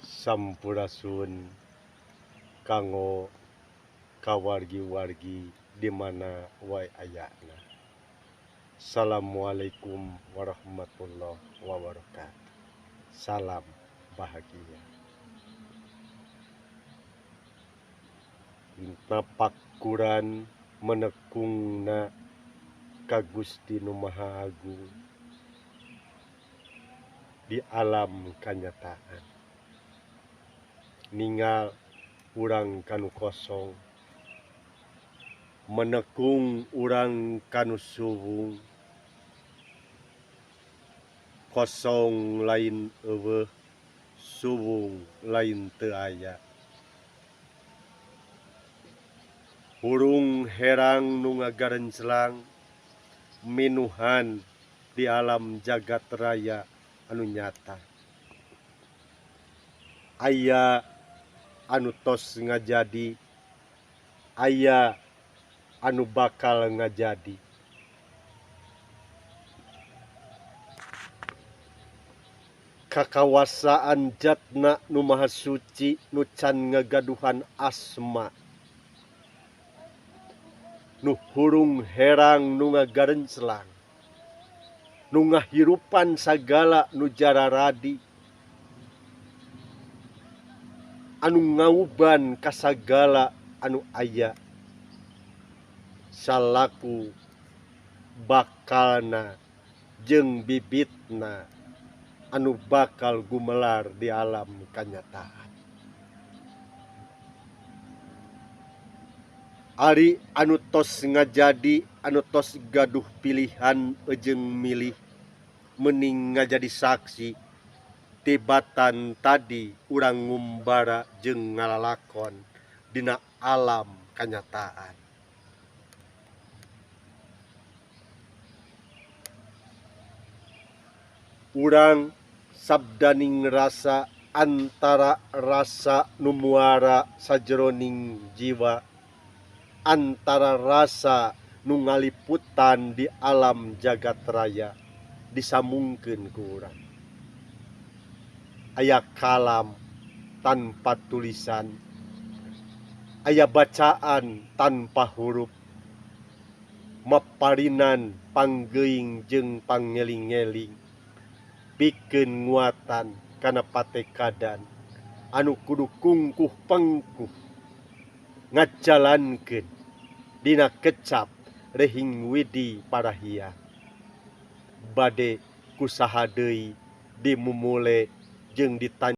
Sampurasun kanggo kawargi-wargi di mana wae ayana. Assalamualaikum warahmatullahi wabarakatuh. Salam bahagia. Napakuran menekungna ka Gusti Nu Maha Agung di alam kanyataan. Ningal urang kanu kosong, menekung urang kanu suwung, kosong lain euweuh, suwung lain teu aya. Hurung herang nu ngagarenclang minuhan di alam jagat raya anu nyata. Aya anu tos ngajadi, aya anu bakal ngajadi. Kakawasaan jatna nu maha suci nu can ngagaduhan asma, nu hurung herang nu ngagarenclang, nu ngahirupan sagala nu jararadi, anu ngauban kasagala anu aya salaku bakalna jeung bibitna anu bakal gumelar di alam kanyataan. Ari anu tos ngajadi, anu tos gaduh pilihan jeung milih, mending ngajadi saksi tibatan tadi urang ngumbara jeung ngalalakon dina alam kanyataan. Urang sabdaning rasa antara rasa nu muara sajroning jiwa, antara rasa nu ngaliputan di alam jagat raya disambungkeun ku urang. Aya kalam tanpa tulisan, aya bacaan tanpa huruf, maparinan panggeuing jeung pangeling-eling, pikeun nguatan kana patekadan anu kudu kungkuh pengkuh ngajalankeun dina kecap rehing widi parahia. Bade kusaha deui dimumule jeung ditan